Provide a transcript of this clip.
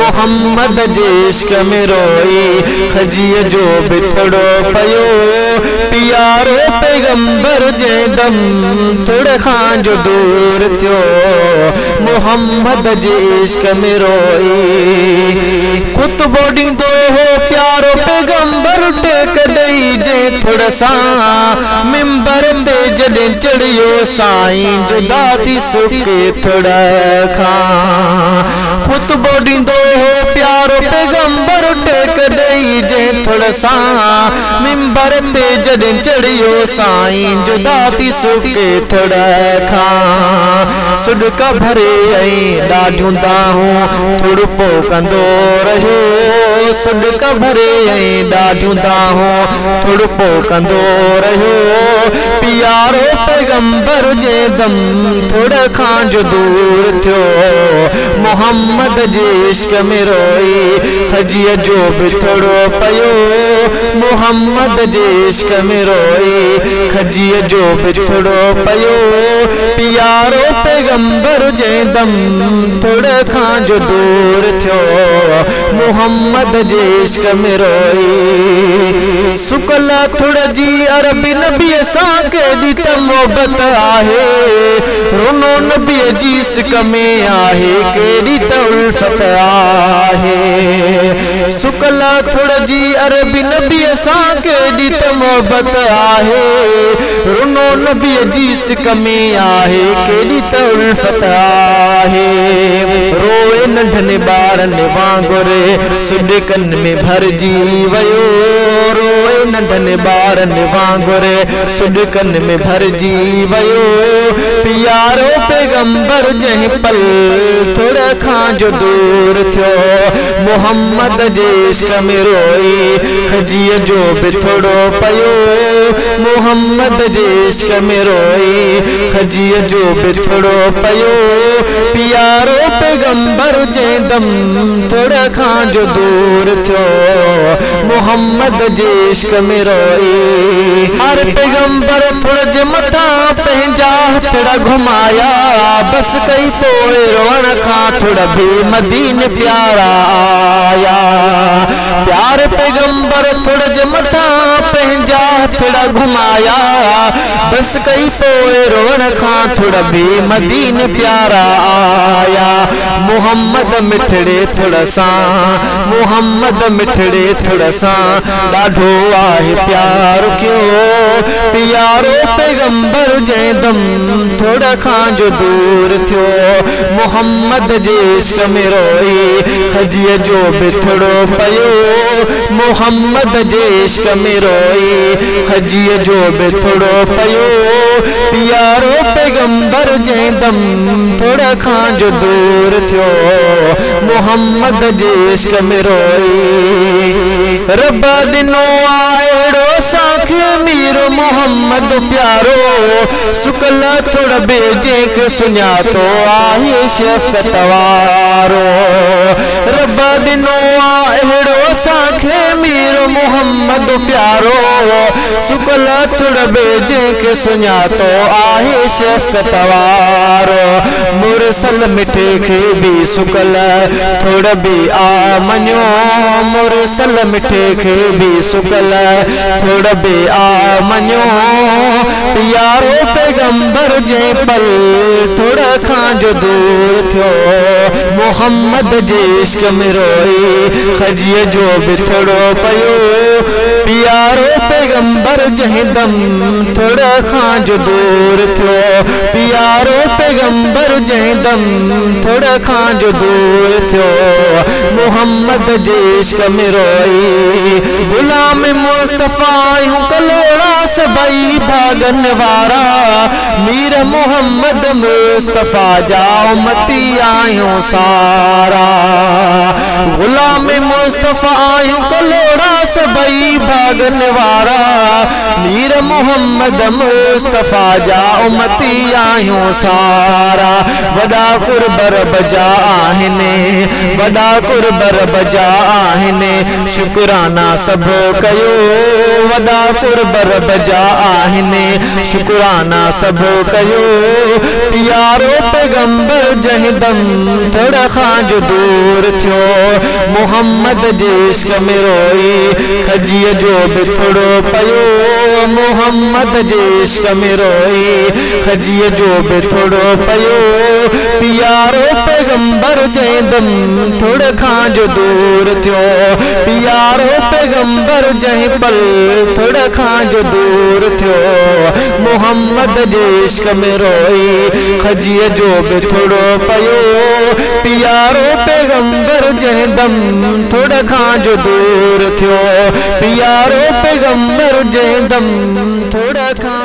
محمد جي عشق ۾ روئي کجيءَ جو به ٿڙو پيو. پيارو پيغمبر جنهن دم ٿڙ کان جو دور ٿيو، محمد جي عشق ۾ روئي. خطبو ڏيندو هو پيارو پيغمبر ٽيڪ ڏيئي جنهن ٿڙ سان، ممبر تي جڏهن چڙهيو سائين جدا ٿي سڪي ٿڙ کان. خطبو ڏيندو هو پيارو پيغمبر ٽيڪ ڏيئي جنهن ٿڙ سان، ممبر تي جڏهن چڙهيو سائين جدا ٿي سڪي ٿڙ کان. سڏڪ ڀري ۽ ڏاڍيون دانهون ٿڙ پوءِ ڪندو رهيو. سڏڪ ڀري ۽ ڏاڍيون دانهون ٿڙ پوءِ ڪندو رهيو. پيارو پيغمبر جنهن دم ٿڙ کان جو دور ٿيو، محمد جي عشق ۾ روئي کجيءَ جو به ٿڙو پيو. محمد جي عشق ۾ روئي کجيءَ جو به ٿڙو پيو. پيارو پيغمبر جنهن دم ٿڙ کان جو دور ٿيو، محمد جي عشق ۾ روئي. سڪل ٿڙ جي عربي نبيءَ سان ڪيڏي ته محبت آهي، رنو نبيءَ جي سڪ ۾ آهي ڪيڏي ته الفت آهي. سڪل ٿڙ جي عربي نبيءَ سان ڪيڏي ته محبت آهي، رنو نبيءَ جي سڪ ۾ آهي ڪيڏي ته الفت آهي. روئي ننڍن ٻارن وانگر سڏڪن ۾ ڀرجي ويو. روئي ننڍن ٻارن وانگر سڏڪن ۾ ڀرجي ويو. پيارو پيغمبر جنهن پل ٿڙ کان جو دور ٿيو، محمد جي عشق ۾ روئي کجيءَ جو به ٿڙو پيو. محمد جي عشق ۾ روئي کجيءَ جو به ٿڙو پيو. پيارو پيغمبر جنهن دم ٿڙ کان جو دور ٿيو، محمد جي عشق ۾ روئي. هر پيغمبر ٿڙ جي مٿان پنهنجا هٿڙا گهمايا، بس ڪئي پوءِ روئڻ کان ٿڙ به مديني پيارا آيا. پيار پيغمبر ٿڙ جي مٿان پنهنجا هٿڙا گهمايا، بس ڪئي پوءِ روئڻ کان ٿڙ به مديني پيارا آيا. محمد مٺڙي ٿڙ سان، محمد مٺڙي ٿڙ سان ڏاڍو آهي پيار ڪيو. پيارو پيغمبر جنهن دم ٿڙ کان جو دور ٿيو، محمد جي عشق ۾ روئي کجيءَ جو به ٿڙو پيو. محمد جي عشق ۾ روئي کجيءَ جو به ٿڙو پيو. پيارو پيغمبر جنهن دم ٿڙ کان جو دور ٿيو، محمد جي عشق ۾ روئي. رب ڏنو آهي اهڙو اسان کي مير محمد پيارو، سڪل ٿڙ به جنهن کي سڃاتو آهي شفقت وارو. رب ڏنو آهي اهڙو اسان کي مير محمد پيارو، سڪل ٿڙ به جنهن کي سڃاتو آهي شفقت وارو. مرسل مٺي کي به سڪل ٿڙ به آ مڃيو، مرسل مٺي کي به سڪل ٿڙ به آ مڃيو. پيارو پيغمبر جنهن پل ٿڙ کان جو دور ٿيو، محمد جي عشق ۾ روئي کجيءَ جو به ٿڙو پيو. پيارو پيغمبر جنهن دم ٿڙ کان جو دور ٿيو، پيارو پيغمبر جنهن دم ٿڙ کان جو دور ٿيو، محمد جي عشق ۾ روئي. غلام مصطفيٰ آهيون ڪلوڙا سڀئي ڀاڳن وارا، مير محمد مصطفيٰ جا امتي آهيون سارا. غلام مصطفيٰ آهيون ڪلوڙا سڀئي ڀاڳن وارا، مير محمد مصطفيٰ جا امتي آهيون سارا. وڏا قرب رب جا آهن، وڏا قرب رب جا آهن، شڪرانا سڀ ڪيو. وڏا قرب رب جا آهن، شڪرانا سڀ ڪيو. پيارو پيغمبر جنهن دم ٿڙ کان جو دور ٿيو، मोहम्मद जे इश्क में रोई खजीअ जो बिथड़ो पियो। मोहम्मद जे इश्क में रोई खजीअ जो बिथड़ो पियो। प्यारो पैगंबर जंहिं दम थोड़े खां जो दूर थियो। प्यारो पैगंबर जंहिं पल थोड़े खां जो दूर थियो। मोहम्मद जे इश्क में रोई खजीअ जो बिथड़ो पियो। प्यारो पैगंबर जंहिं दम थोड़े खां जो दूर थियो। प्यारो पैगंबर जंहिं दम थोड़े खां।